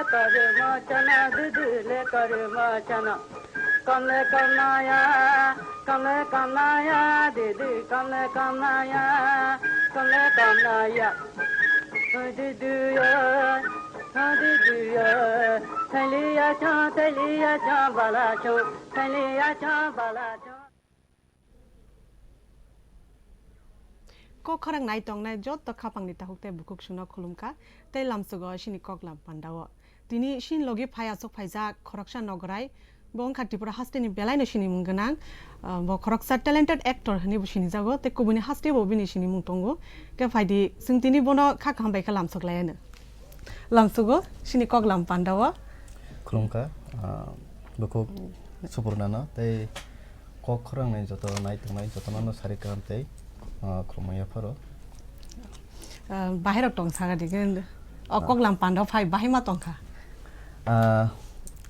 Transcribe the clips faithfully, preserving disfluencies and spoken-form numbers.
Karma chana didi le karma chana. Kamle kamnaya, kamle kamnaya, didi kamle kamnaya, kamle kamnaya. Didi ya, didi ya, thaliya cha, thaliya cha, bala cha, thaliya cha, bala cha. Kok khorang nai tongnai joto khapangni takhuk tei bukhuk sungno khulumkha tei lamsugo sini kok lam pandao. Tini sini logi phai aswk phaijak khoroksa nograi, bo wngkha Tripura hasteni belaino sinimung gwnang. Ah, bo khoroksa talented actor hinwi bo sinijago tei kubuni hasteo bo bini sinimung tongo. Khe phaidi, chwng tini bono kha kaham bai khe lamsok lai anw. Lamsugo sini kok lam pandao. Khulumkha, ah, bukhuk Supurnano tei kok khorang ni joto nai tongnai joto no sari kaham tei, ah, khulumya pharo. Ah, bahai rok tong saka di, o kok lam pando phai bahai ma tongkha. Ah,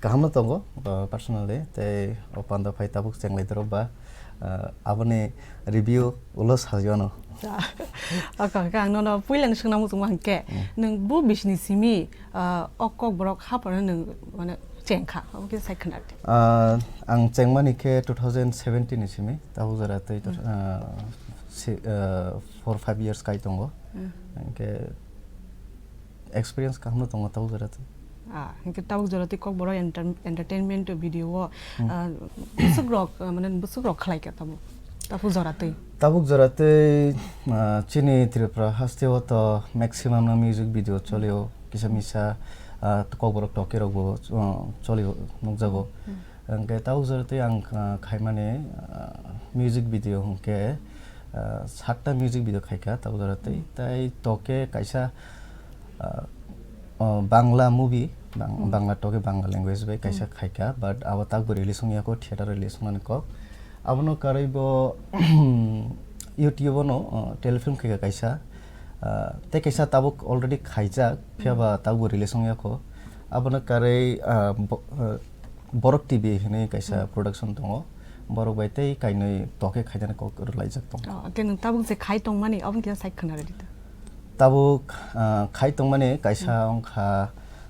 kaham no tongo, ah, personally, tei o pando phai tabuk chenglai doro ba, ah, aboni review ulo sajwano. Oke, oke, ang nono puila ni sungna muchung ma hwnkhe, nwng bu bisni simi, ah, o kok borok haphano nwng, mane, chengkha, omo khe sai khwna di. Ah, ang chengmani khe two thousand seventeen ni simi, tabuk jora tei, ah, si-, ah, four five years kai tongo. Hwnkhe experience kaham no tongo tabuk jora tei. Ah, hwnkhe tabuk jora tei kok borok enter-, entertainment video o, ah, bwswk rok, ah, mane bwswk rok khlai kha tabuk, tabuk jora tei. Tabuk jora tei, ah, chini Tripura haste o to maximum no music video cholio, kisa misa, ah, kok borok toke rok bo, ah, cholio nukjago. Hwnkhe tabuk jora tei ang, ah, khaimani, ah, music video hwnkhe, ah, satta music video khaikha tabuk jora tei. Tai toke kaisa, ah, oh, Bangla movie, Bang-, Bangla toke Bangla language bai kaisa khaikha, but abo takbo release wngya kho, theater release wngnani kok. Abono karwi bo YouTube ono, ah, telefilm khaikha kaisa, ah, tei kaisa tabuk already khaijak, phiya ba takbo release wngya kho. Abono karwi, ah, bo-, ah, Borok T V hinwi kaisa production tongo. Borok bai tei kainwi toke khainani kok rwlaijak tongo. Oh, hwnkhe nwng tabuk je khai tongmani, obo kisa sai khwna rwdi ta. Tabuk, ah, khai tongmani kaisa wngkha,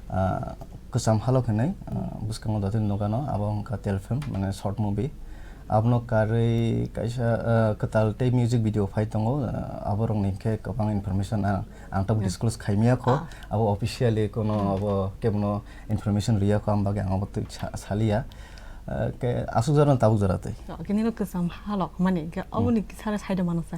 ah, Kwcham Halok hinwi, ah, bwskango dotini nukano, abo wngkha telefilm, mane short movie. Abono karwi kaisa, ah, kwtal tei music video phai tongo, ah, aborokni hwnkhe kwbang information ang, ang tabuk disclose khaimya kho, abo officially kono abo kebono information riya kho, ang bagwi ang abo twi sa-, saliya. Ah, ke aswk jora tabuk jora tei. Oh, kini no Kwcham Halok mani, ke oboni sare side mano sa.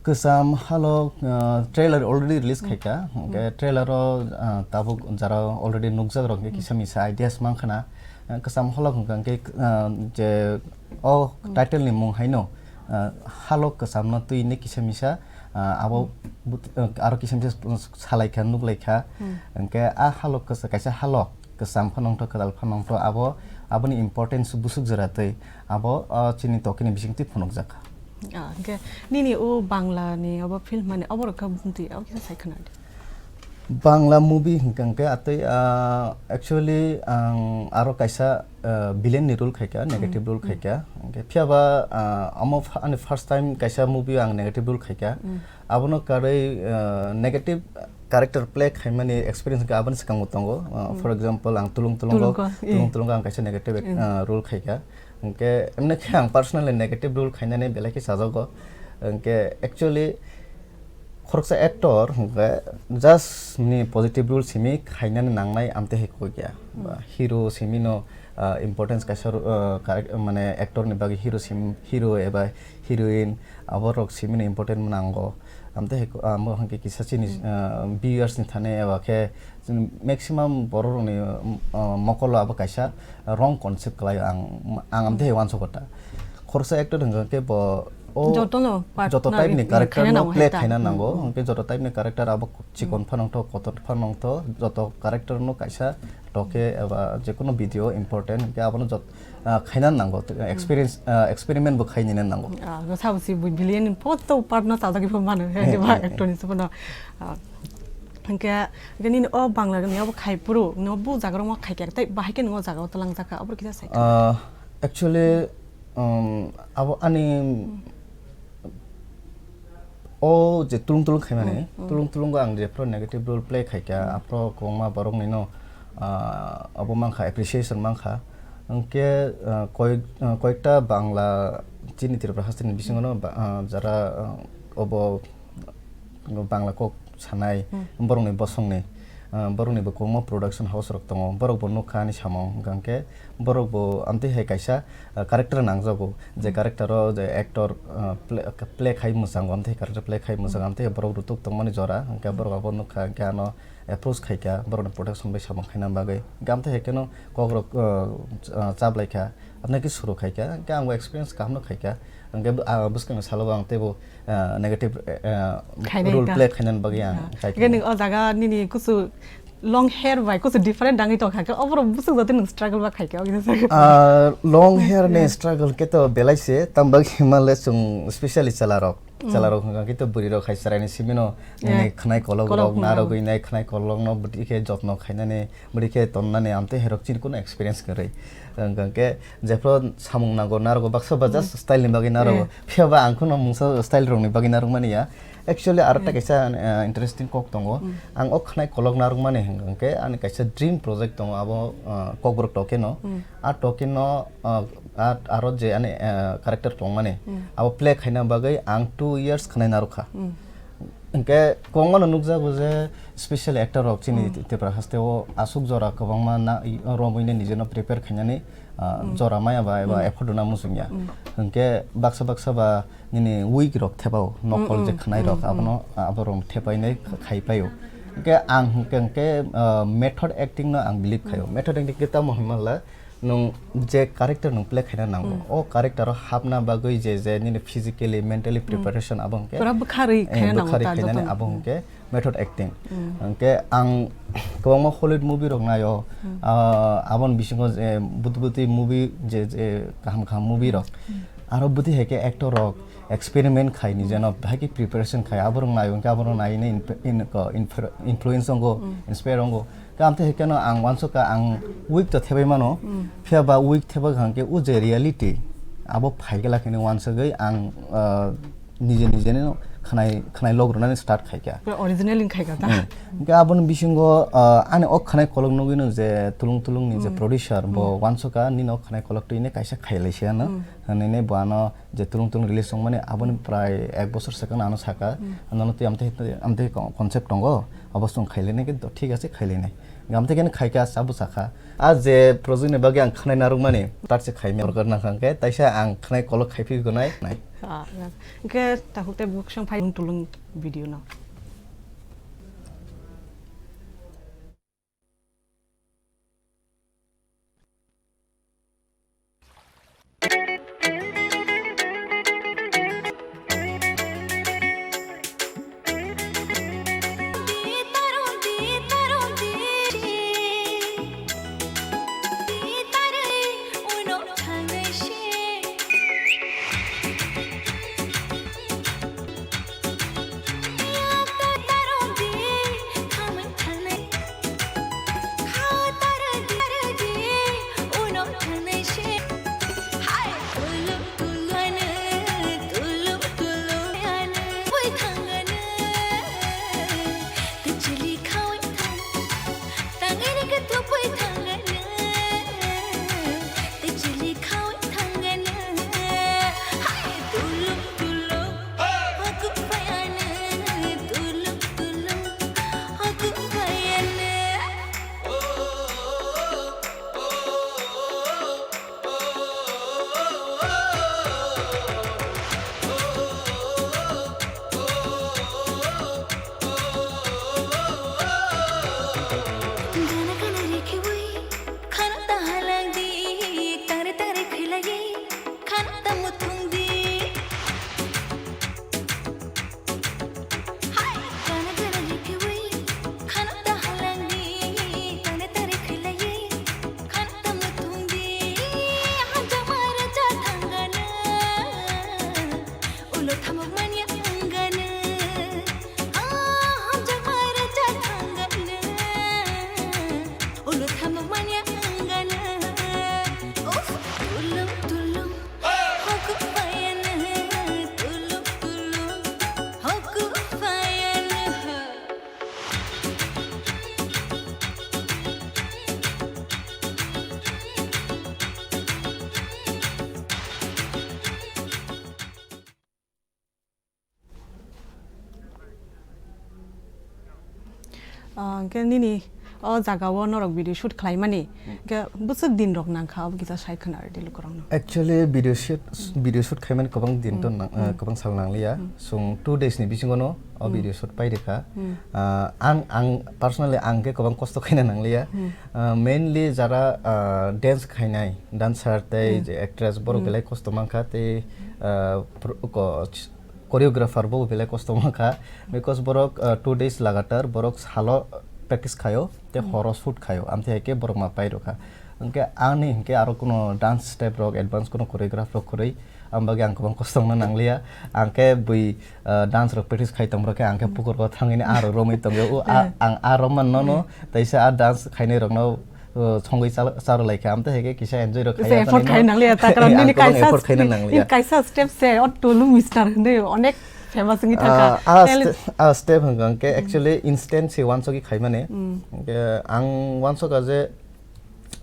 Kwcham Halok, ah, trailer already release khaikha, ke trailer o, ah, tabuk jara already nukjak rok ke kisa misa ideas mang khana. Ah, Kwcham Halok hwnkha ke, ah, je o title ni mung haino, ah, Halok Kwcham no twi ni kisa misa, ah, abo but-, ah, aro kisa misa salaikha, nuklaikha. Hwnkhe a halok kwsa-, kaisa halok kwcham phano wngtho, kwtal phano wngtho, abo, aboni importance bwswk jora twi abo, ah, chini tokini bisingtwi phunukjakha. Ah, hwnkhe nini o Bangla ni obo film mani obo rok kha bumtwi abo kisa sai khwna di. Bangla movie hwnkha hwnkhe atwi, ah, actually ang aro kaisa, ah, villain ni role khaikha, negative role khaikha. Hwnkhe phiyaba, ah, amo pha-, ani first time kaisa movie ang negative role khaikha. Abono karwi, ah, negative character play khaimani experience hwnkhe aboni swkango tongo. Ah, for example, ang Tulung Tulungo, Tulungo, eh. Tulung Tulungo ang kaisa negative, ah, role khaikha. Hwnkhe, emne khe ang personally negative role khainani belai khe sajago. Hwnkhe, actually, khoroksa actor hwnkhe just ni positive role simi khainani nangnai amtwi hai kok ya. Ba hero simi no, ah, importance kaisa ro-, ah, character, mane actor ni bagwi hero sim-, hero eba heroine, abo rok simi no important nango. Amtwi hai ko-, amo hwnkhe kisa chini, ah, viewers ni thani eba khe maximum borok rokni, ah, mokolo abo kaisa wrong concept kwlaio ang, ang amtwi hai uansukgo ta. Khoroksa actor hwnkhe bo o jotono part joto na type ni character khaina no nango play hai ta. Khaina nango, hwnkhe joto type ni character abo chikon phano wngtho, kotor phano wngtho, joto character no kaisa toke eba jekono video important hwnkhe abono jot-, ah, khaina nango, experience, ah, experiment bo khainina nango. Ah, sabo si bui billion photo part no sajagwi pho mano, he, eh, ba eh, actor ni sobo no. Ah, hwnkhe, hwnkhe nini o Bangla ni obo khai phuru, no bu jaga rok khai khe, tei bahai khe nini o jaga o twlang jakha, abo kisa sai khe. Ah, actually, um, abo ani o je Tulung Tulung khaimani, Tulung Tulungo ang jephru negative role play khaikha, aphro kwbangma borokni no, ah, abo mankha, appreciation mankha. Hwnkhe, ah, koyek-, ah, koyekta Bangla chini Tripura hasteni bisingono ba-, ah, jara, ah, obo Bangla kok sanai, Hmm. borokni bosongni, ah, borokni bo kwbangma production house rok tongo, borok bo nukha ani samung, hwnkhe borok bo amtwi hai kaisa, ah, character nangjago, je Hmm. character o je actor, ah, play, play khai mwchang, amtwi character play khai mwchang, Hmm. amtwi borok rutuk tongmani jora, hwnkhe borok abo nukha, hwnkhe ano approach khaikha, borokni production bai samung khaina bagwi, hwnkhe amtwi hai kheno kokrok, ah, ah, chaplaikha. Apnai khe suru khaikha, hwnkhe ang bo experience kaham no khaikha. Hwnkhe bo, ah, bwskangni salo bo ang teibo, ah, negative, ah, Khainai role ta. play khainani bagwi ang Ah, khaikha. Hwnkhe nwng o jaga nini kusu long hair bai kusu different dangwi tongkha khe, oborok bwswk jotoni nwng struggle ba khaikha, o kisa sakhe. Ah, long hair ni Yeah. struggle khe to belai se, tamo bagwi himale chwng specially chwla rok. Mm. Chwla rok hwnkha khe to bwrwi rok hai chwraini simi no Yeah. nini khwnai kolok Kolok rok hwnwi narwgwi nai khwnai kolok no bwtwi khe jotno khainani. Bwrwi khe tonnani amtwi herok chini kuno experience kwrwi. Hwnkhe jephru samung nango narwgo baksa ba just Hmm. style ni bagwi narwgo. Hmm. Phiya ba ang kheno mungsa style rokni bagwi narwkmani ya. Actually aro Hmm. ta kaisa, eh, interesting kok tongo. Hmm. Ang o khwnai kolok narwkmani hwnkhe ani kaisa dream project tongo abo, eh, kokborok tokeno. Hmm. A tokeno, eh, a-, aro je ani, eh, character tongmani Hmm. abo play khaina bagwi ang two years khwnai narwkha. Hmm. Hwnkhe kwbangmano nukjago je special actor rok chini Hmm. Tripura haste o aswk jora kwbangma na, i, romwi nai nijeno prepare khainani, ah, Hmm. jora maya ba eba Hmm. effort rwna muchungya. Hmm. Hwnkhe baksa baksa ba nini wig rok thepao nokol Hmm, je hmm, khwnai rok hmm, abono, hmm. ah, aborok thepainai khai paio. Hwnkhe ang hwnkhe, hwnkhe, ah, method acting no ang believe khaio. Hmm. Method acting khe tamo hinmala nwng je character nwng play khaina nango, Hmm. o character o hapna bagwi je, je nini physically, mentally Hmm. preparation abo hwnkhe, Pura bwkharwi eh, khaina nango bwkharwi ta khainani joto. abo Hmm. hwnkhe method acting. Hmm. Hwnkhe ang kwbangma Hollywood movie rok naio, Hmm. ah, aboni bisingo je buti buti movie je, je kaham kaham movie rok. Hmm. Aro buti hai khe actor rok experiment khai ni Hmm. jeno bahai khe preparation khai aborok naio hwnkhe aborok nai ni inf-, in-, ko-, inf-, influence ongo, Hmm. inspire ongo. Tei amtwi hai kheno ang uansukha ang wig to thebai mano, Hmm. phiya ba wig thebak hwnkhe o je reality abo phai glak hinwi uansugwi ang, ah, nije nije no khwnai, khwnai lok rwnani start khaikha. Pura original wng khaikha ta? Hmm. Hwnkhe aboni bisingo, ah, ani o khwnai kolok nugwi no je Tulung Tulung ni je Hmm. producer bo Hmm. uansukha nini o khwnai kolok twi ne kaisa khailai se ano Hmm. hinwi ne bo ano je Tulung Tulung release wngmani aboni prai ek bosor swkang ano saka, Hmm. nono twi amtwi, amtwi concept tongo, abo chwng khailainai khe thik ase khailainai. Amtwi khe khaikha, sabo sakha. A je project ni bagwi ang khwnai narwkmani, tar se khaimya order nangkha khe, taisa ang khwnai kolok khai phi gonai nai. Ah, hwnkhe takhuk tei bukhuk song phai Tulung Tulung video no. Gana gana rikhiwi khana ta halangdi, tare tare khilai khana ta muthungdi. Hai, gana gana rikhiwi khana ta halangdi, tare tare khilai khana ta muthungdi. Hamjakma raja thangana. Ulo thamuk manya wngana. Ah, hamjakma raja thangana. Ulo thamuk manya wngana. Uff, tulung tulung. Hoku payana. Tulung tulung. Hoku payana. Ah, hwnkhe nini o jagao norok video shoot khlaimani, hwnkhe bwswk din rok nangkha, abo kisa sai khwna rwdi lukurokno. Actually, video shoot, video shoot khaimani kwbang din to nang-, eh, kwbang sal nangliya. Chwng two days ni bisingo no o video shoot pai rikha. Ah, ang, ang personally ang khe kwbang kosto khaina nangliya. Ah, mainly jara, ah, dance khainai, dancer tei je actress borok belai kosto mankha tei, ah, pro-, ko-, choreographer bo belai kosto mankha, because borok, uh, two days lagatar borok salo practice khayo tei horo shoot khayo, amtwi hai khe borok ma pai rwkha. Hwnkhe ani hinkhe aro kuno dance step rok, advance kuno choreograph rok kwrwi, am bagwi ang kwbang kosto wngna nangliya. Ang khe bui, uh, dance rok practice khai tongmorok khe ang khe pukur o thangwi ni aro romwi tongyo. O a-, ang a romman nono teisa a dance khainai rokno uh, songwi chal-, charwlai kha, amtwi hai khe kisa enjoy rok Kisa khaiya effort tongwi khai no. Nangliya, ta karon Ang nini kwbang kaisa effort khaina stre-, nangliya. Nini kaisa step se, o Tolu Mister hinwi onek famous wngwi thangkha. Ah, a Tele- ste-, a step hwnkha hwnkhe actually instant se wansogwi khaimani. Hwnkhe ang wansokha je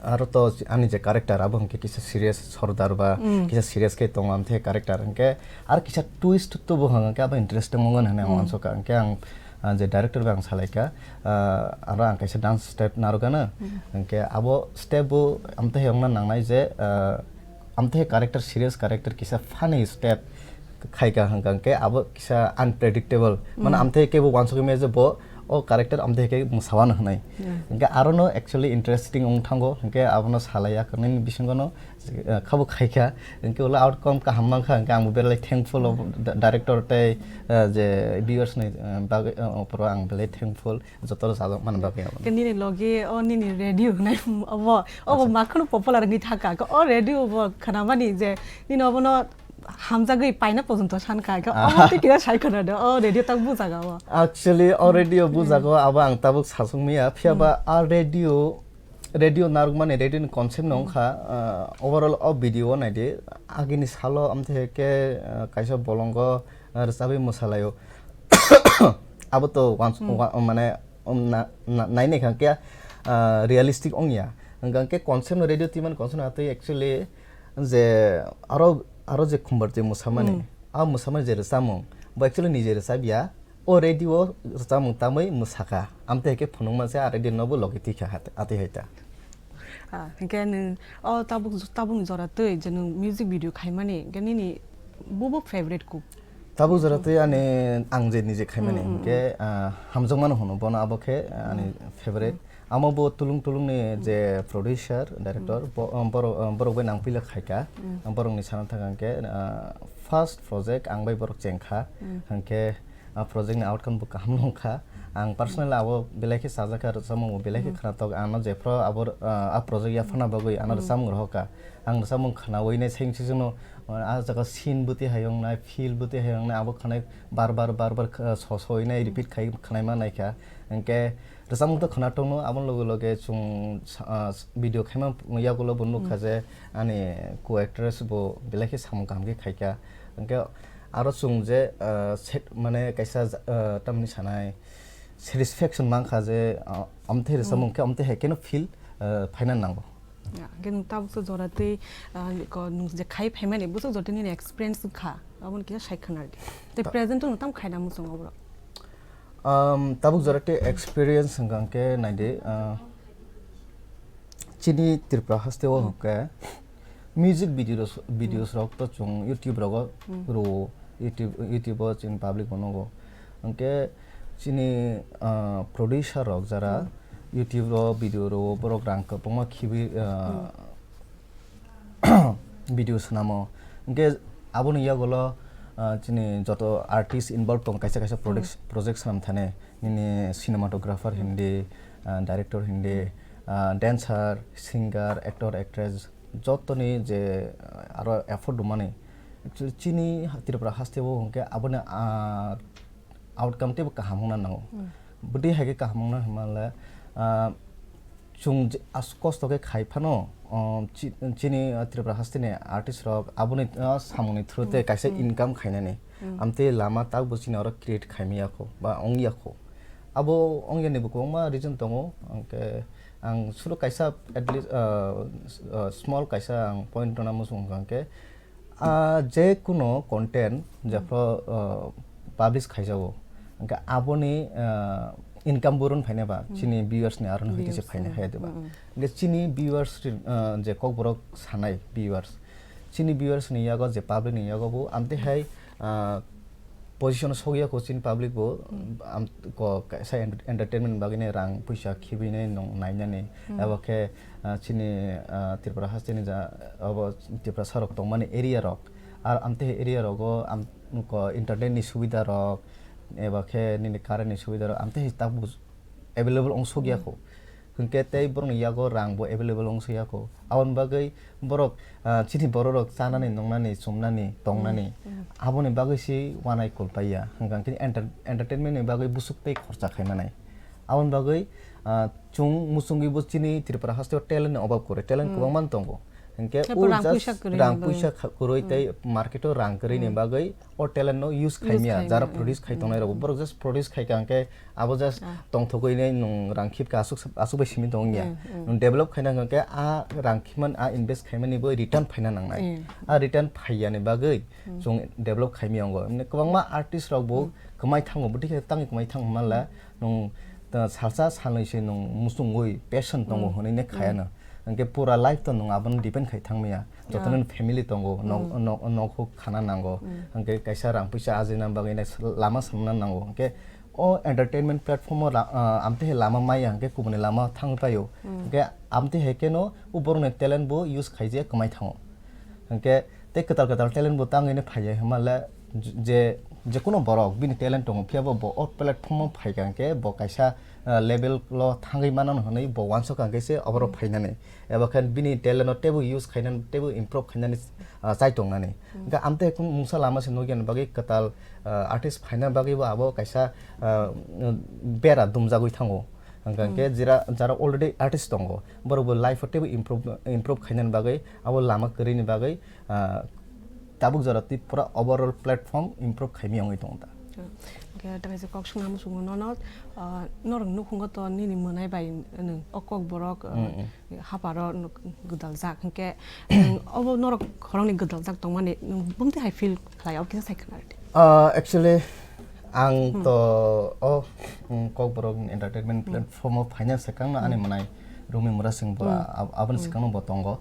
aro to ani je character abo hwnkhe kisa serious sordar ba kisa serious khe tongo amthe character hwnkhe ar kisa twist tubu hwnkhe abo interesting wngo hinwi ang wansokha. Hwnkhe ang ah, je director bai ang salaikha, ah, aro ang kaisa dance step narwkano, hwnkhe abo step bo amtwi hai wngna nangnai je, ah, amtwi hai character, serious character kisa funny step khaika hwnkha hwnkhe abo kisa unpredictable, mane amtwi kebo wansugwi maya je bo o character amtwi hai khe mwsawano hwnwi. Hwnkhe arono actually interesting wng thango, hwnkhe abono salaiya kwrwini bisingono, eh, khabo khaikha, hwnkhe ulo outcome kaham mankha, hwnkhe ang bo belai thankful of di-, director tei, eh, je viewers ni, eh, bagwi, eh, opor ang belai thankful, joto rwchajak mani bagwi abo. Ke nini logi o nini radio hnai obo, obo makhno popular wngwi thangkha, ke o radio bo khnamani je nini obono hamjagwi paina pojonto sankha, ke obo tei kira sai khna do, o radio tak bujaga o. Actually, o radio bujago abo ang tabuk sasuk maya, phiya ba a radio radio narwkmani, radio ni concept no wngkha, ah, overall o video o naidi, agini salo amthe ke, ah, kaisa bolongo, ah, rwchabwi mwsalaio. Abo to once, wa-, mane, um, na, na, nainai kha khe, ah, realistic wngya. Hwnkha khe concept no radio twi mani concept no atwi actually je aro, aro je khumbar je mwsamani, a mwsamani je rwchapmung, bo actually nije rwchapya. O radio o rwchapmung tamwi mwsakha, amtwi hai khe phunukma se a radio no bo logi twi kha hat-, atwi hai ta. Ah, hwnkhe nwng o tabuk, tabukni jora twi je nwng music video khaimani, hwnkhe nini bubo favorite kuk? Tabuk jora twi ani ang je nije khaimani, hwnkhe, ah, Hamjakmano hwno, bono abo khe, ah, ani favorite. Amo bo Tulung Tulung ni je producer, director, bo, um, borok, um, borok bai nang puila khaika. Borok ni sana thang khe, ah, first project ang bai borok chengkha. Hwnkhe, ah, project ni outcome bo kaham wngkha. Ang personally abo belai khe chajakha, rwchapmung bo belai khe khwnatok. Ano jephru abo, ah, a project yaphana bagwi ano rwchapmung rohorkha. Ang rwchapmung khwnawi nai seng sesongno, ah, jaga scene bwtwi hai wngnai, feel bwtwi hai wngnai, abo khwnai bar bar, bar bar, ah, so so wngnai, repeat khai khwnaima naikha. Hwnkhe rwchapmung to khwna tongno, aboni loge loge chwng sa-, ah, video khaima yagulo bo nukha je ani co-actress bo belai khe samung kaham khe khaikha. Hwnkhe aro chwng je, ah, set, mane kaisa, ah, tamni sanai satisfaction mankha je, ah, amthe rwchapmung khe amthe hai kheno feel, ah, phaina nango. Ya, hwnkhe nwng tabukso jora twi, ah, ko nwng je khai phaimani bwswk jora twi nini experience wngkha, aboni kisa sai khwna rwdi. Tei present o nwng tamo khaina muchungo borok? Um, tabuk jora tei experience hwnkha hwnkhe naidi, ah, chini Tripura haste o hwnkhe music videos, videos rok to chwng YouTube rogo rwo, YouTube, YouTube o chini public bo nugo. Hwnkhe chini, ah, producer rok jara YouTube o video rwo, borok rang kwbangma khibi, ah, video swnamo. Hwnkhe aboni yagulo, ah, chini joto artist involved tongo kaisa kaisa project, project swnam thani. Nini cinematographer hindi, ah, director hindi, ah, dancer, singer, actor, actress, jotoni je, ah, aro effort rwmani. Actually, chini Tripura haste o hwnkhe aboni, ah, outcome teibo kaham wngna nango. Bwtwi hai khe kaham wngna hwnmale, ah, chwng je as kosto khe khai phano, um, chi-, chini, uh, Tripura hasteni artist rok aboni, uh, samungni through tei kaisa income khainani. Amtwi lama takbo chini oro create khaimaya kho, ba wngya kho. Abo wngyani bo kwbangma reason tongo, hwnkhe ang suru kaisa at least, uh, s-, uh, small kaisa ang point rwna muchung hwnkha hwnkhe, ah, je kuno content jephru, ah, publish khaijago, hwnkhe aboni, ah, income burun phaina ba, chini viewers ni aron hwtwi se phaina haya diba. Hwnkhe chini viewers ri-, ah, je kokborok sanai viewers, chini viewers ni yago je public ni yago bo amtwi hai, ah, position o sokya kho chini public bo, am, ko kaisa ent-, entertainment bagwi nai rang puisa khibwi nai nung nainani, abo khe, ah, chini, ah, Tripura haste ni ja abo Tiprasa rok tongmani area rok, ar amtwi hai area rogo am, ko internet ni subida rok, eba khe nini current ni subida rok amtwi hai tabuk available wng sokya kho. Hwnkhe tei borokni yago rang bo available wng sokya kho. Aboni bagwi borok, ah, chini borok rok chanani, nungnani, chumnani, tongnani, aboni bagwi se uanai kul paiya. Hwnkhe enter-, entertainment ni bagwi busuk tei khorcha khai manai. Aboni bagwi, ah, chwng muchungwi bo chini Tripura haste o talent ni obab kwrwi, talent kwbangma tongo. Hwnkhe o rang just puisa kwrwi rang ni bagwi. Puisa kha-, kwrwi tei market o rang kwrwi ni bagwi o talent no use khaimya, jara produce khai tongnai rok, borok just produce khai ka hwnkhe abo just tongthogwi nai nwng rang khip ka aswk, aswk bai simi tongya. Nwng develop khaina hwnkhe a rang khimani, a invest khaimani bo return phaina nangnai. A return phaiyani bagwi chwng develop khaimya wngo. Emni kwbangma artist rok bo kwmai thango, bwtwi khe tangwi kwmai thang mala nwng, ta, salsa salnwi se nwng muchungwi passion tongo hwnwi ne khayano. Hwnkhe pura life to nwng abono depend khai thangmaya. Jotono family tongo, nok, nok, nok huk khana nango. Hwnkhe kaisa rang puisa ajina bagwi nai lama samna nango. Hwnkhe o entertainment platform o ra-, ah, amtwi hai lama maya hwnkhe kubuni lama thangwi paio. Hwnkhe amtwi hai kheno o borokni talent bo use khaijak kwmai thango. Hwnkhe tei kwtal kwtal talent bo tangwi nai phaiya hwnmale je, je, jekunu borok bini talent tongo, phiya bo, bo o platform o phaikha hwnkhe bo kaisa, ah, level o thangwi mano hwnwi bo uansukha hwnkhe se oborok phainani. Eba khe bini talent no teibo use khainani, teibo improve khainani, ah, chai tongnani. Hwnkhe amtwi khe mungsa lama se nukya ni bagwi kwtal, ah, artist phaina bagwi bo abo kaisa, ah, bera dumjagwi thango. Hwnkhe jera, jara already artist tongo, borok bo life o teibo improve, improve khainani bagwi abo lama kwrwini bagwi, ah, tabuk jora tei pura overall platform improve khaimya wngwi tongo ta. Hwnkhe ta kaisa kok swngna muchungo nono, ah, norok nukhungo to nini mwnai bai nwng o kokborok, ah, haparo nuk-, gwdaljak hwnkhe, nwng obo norok khoroknwi gwdaljak tongmani nwng bumtwi hai feel khlai, obo kisa sai khna rwdi. Ah, actually, ang to o, mm, kokborok entertainment platform o phaina swkangno ani mwnai Rumi Murasing bo ab-, aboni swkangno bo tongo.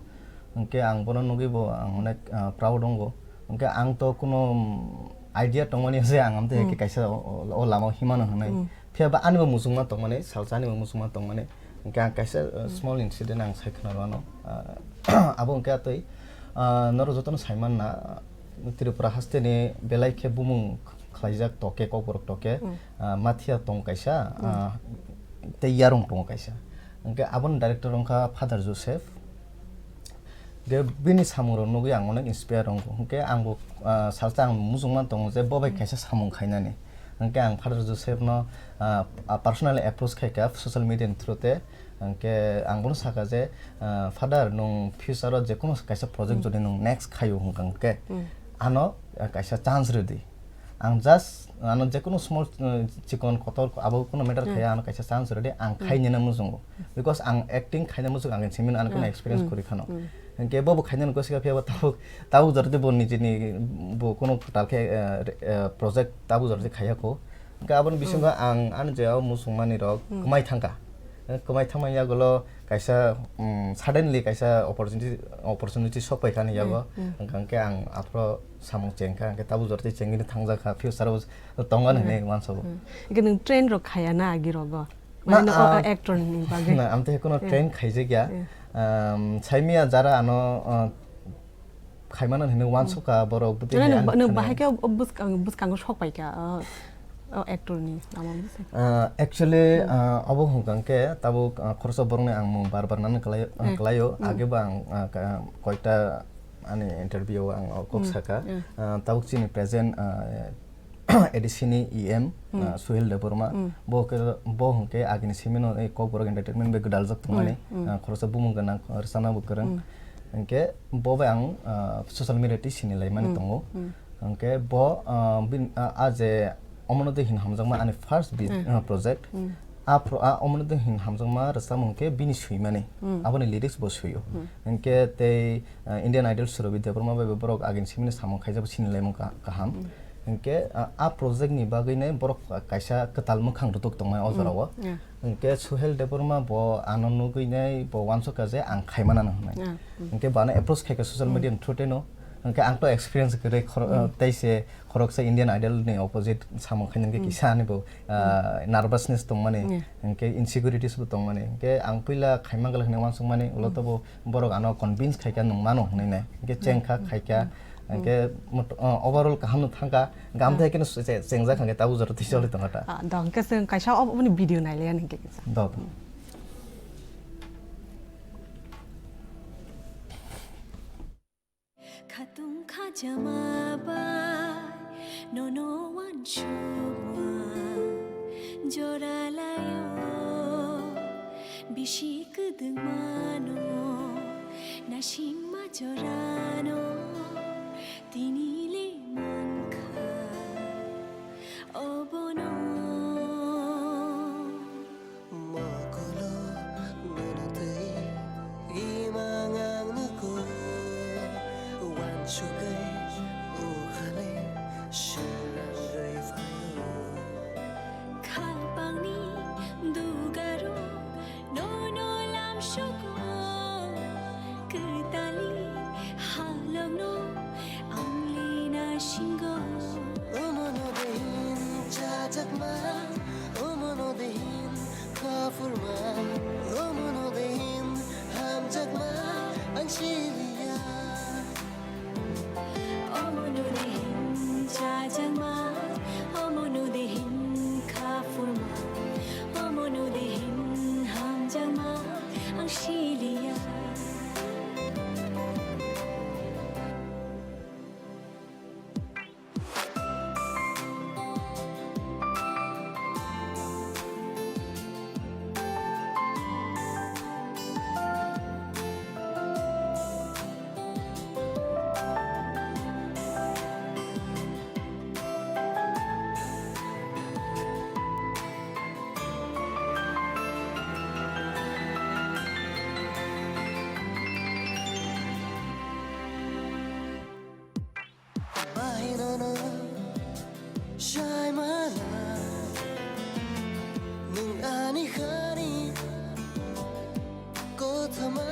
Hwnkhe ang bono nugwi bo ang onek, ah, proud wngo. Hwnkhe ang to kuno, mm, idea tongmani je ang amtwi hai khe kaisa o, o, o lama o himano hwnwi. Phiya ba ani bo muchungma tongmani, salsa ani bo muchungma tongmani. Hwnkhe ang kaisa, ah, small incident ang sai khna rwano. Ah, abo hwnkhe atwi, ah, norok jotono sai manna, Tripura hasteni belai khe bumung khlaijak toke, kokborok toke, ah, Mathiya tong kaisa, ah, tei Yarung tongo kaisa. Hwnkhe aboni director wngkha Father Joseph. Ge bini samungrok nugwi ang onek inspire wngo. Hwnkhe angbo, ah, salsa ang muchungma tongo je bo bai kaisa samung khainani. Hwnkhe ang Father Joseph no, ah, ah, personally approach khaikha social media ni through te. Hwnkhe ang bono sakha je, ah, Father, nwng future o jekunu kaisa project jodi nwng next khaio hwnkha hwnkhe ano, ah, kaisa chance rwdi. Ang just ano jekunu small, uh, chikon kotor abo kuno matter khaya, ano kaisa chance rwdi, ang khainina muchungo. Because ang acting khaina muchungo, ang simi ano kuno experience kwrwi khano. Hwnkhe bo bo khainani gosi kha phiya bo tabuk, tabuk jora tei bo nijini bo kuno kwtal khe, uh, re-, uh, project tabuk jora tei khaya kho. Hwnkhe aboni bisingo ang ani je o muchungmani rok kwmai thangkha. Eh, kwmai thangmani yagulo kaisa, mm, suddenly kaisa opportunity, opportunity sok paikha ani yago. Hwnkha hwnkhe ang aphro samung chengkha, hwnkhe tabuk jora tei chengwi thangjak kha, future o tongo hinwi uansukgo. Hwnkhe nwng train rok khaya na agi rogo? Na, mane o, o ah, actor ni bagwi? Na, amtwi kuno train khaijakya. Um, saimia jara ano, uh, khaimano hinwi uansukha borok bwtwi. Nwng, nwng bahai khe o bwskang, bwskango sok paikha, o, o actor ni lama bwsai. Ah, actually, ah, obo hwnkha hwnkhe tabuk, ah, khoroksa borokni ang mung bar bar nani kwlai-, ah, kwlaio. Agebo ang, ah, ka-, koita ani interview o ang o kok sakha. Ah, tabuk chini present, ah, A D C ni E M, ah, Suhil Debbarma, bo khe, bo hwnkhe agini simino ei Kokborok Entertainment bai gwdaljak tongmani, ah, khoroksa bumung gwnang, ah, rwchapna bo kwrwng. Hwnkhe bo bai ang, ah, social media tei sini laimani tongo. Hwnkhe bo, ah, bin, ah, ah, je Omonodoi hin hamjakma ani first bit, ah, project. A pro-, a Omonodoi hin hamjakma rwchapmung khe bini swimani. Aboni lyrics bo swio. Hwnkhe tei, ah, Indian Idol Surabhi Debbarma bai bo borok agini simino samung khaijak bo sini laimung ka-, kaham. Hinkhe, ah, a project ni bagwi nai borok kaisa kwtal mwkhang rwtuk tongnai o jora o. Yeah. Hinkhe Suhel Debbarma bo ano nugwi nai bo uansukha je ang khaimana no hwnwi. Yeah. Hinkhe bo ano approach khaikha social media ni through tei no. Hinkhe ang to experience kwrwi khoro-, ah, tei se khoroksa Indian Idol ni opposite samung khainani kisa ani bo, ah, nervousness tongmani. Yeah. Hinkhe insecurities bo tongmani. Hinkhe ang puila khaimang glak hwnwi uansukmani ulo to bo borok ano convince khaikha nwng mano hwnwi nai. Hinkhe chengkha khaikha. Hinkhe mot-, o, overall kaham no thangkha. Gam thai khe no se-, chengjak hwnkhe tabuk jora twi choli tongkha ta. Ah, do, hinkhe chwng kaisa o, oboni video nailaiya hinkhe kisa. Do, do. Khatung khajama bai nono wansukma jora laio, bisi kwdwngmano nasimma jorano tini le mankha obono. Mokolo nwnwi twi imang ang nugo, wansugwi ukhani swnamgwi phaio. Khapangni dugaro nono lamsugo, kwtali halokno ang lina singo. Omono dehin chajakma, omono dehin khafurma, omono dehin hamjakma, ang siliya. Omono dehin chajakma, omono dehin khafurma, omono dehin hamjakma, ang siliya. Bahai nono sai mana, nwng ani hani kothoma.